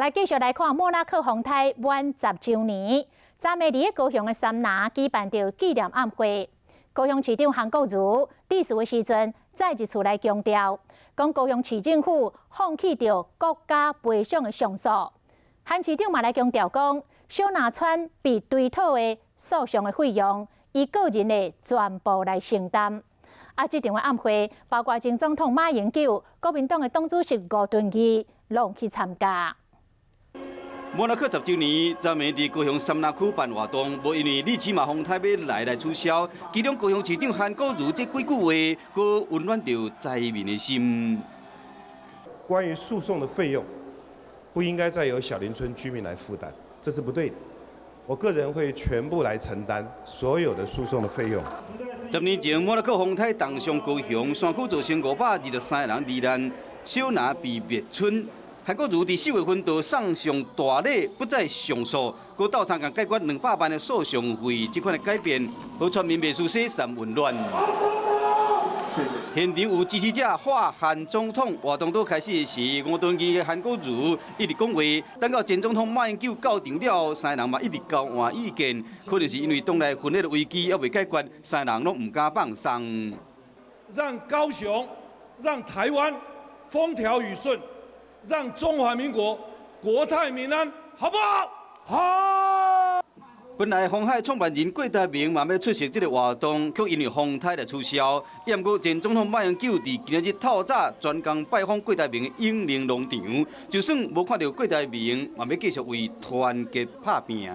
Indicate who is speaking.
Speaker 1: 來繼續來看莫拉克風颱滿10週年，昨暝佇高雄的杉林舉辦著紀念暗會。高雄市長韓國瑜致辭的時陣，再一次來強調，講高雄市政府放棄著國家賠償的上訴。韓市長嘛來強調講，小林村被追討的訴訟的費用，伊個人會全部來承擔。啊，這場的暗會包括前總統馬英九、國民黨的黨主席吳敦義，攏去參加。
Speaker 2: 莫拉克10週年，昨暝佇高雄杉林區辦活動，無因為利奇馬風颱欲來來取消。其中高雄市長韓國瑜這幾句話，閣溫暖著災民的心。
Speaker 3: 關於訴訟的費用，不應該再由小林村居民來負擔，這是不對的。我個人會全部來承擔所有的訴訟的費用。
Speaker 2: 10年前，莫拉克風颱重傷高雄，山區造成523個人罹難，小林被滅村。韓國瑜佇4月份就送上大禮，不再上訴，閣鬥相共解決200萬的訴訟費，這款的改變，予全民袂輸說三溫暖。現場有支持者喊韓總統，活動都開始時，吳敦義、韓國瑜一直講話，等到前總統馬英九到場了後，三個人嘛一直交換意見，可能是因為黨內分裂的危機猶未解決，三個人攏毋敢放鬆。
Speaker 4: 讓高雄、讓台灣風調雨順。讓中華民國國泰民安，好不好？好。
Speaker 2: 本來鴻海創辦人郭台銘嘛欲出席這个活動，卻因為風颱來取消。毋過前總統馬英九佇今仔日透早專工拜訪郭台銘的永寧農場，就算無看著郭台銘，嘛欲繼續為團結拍拚。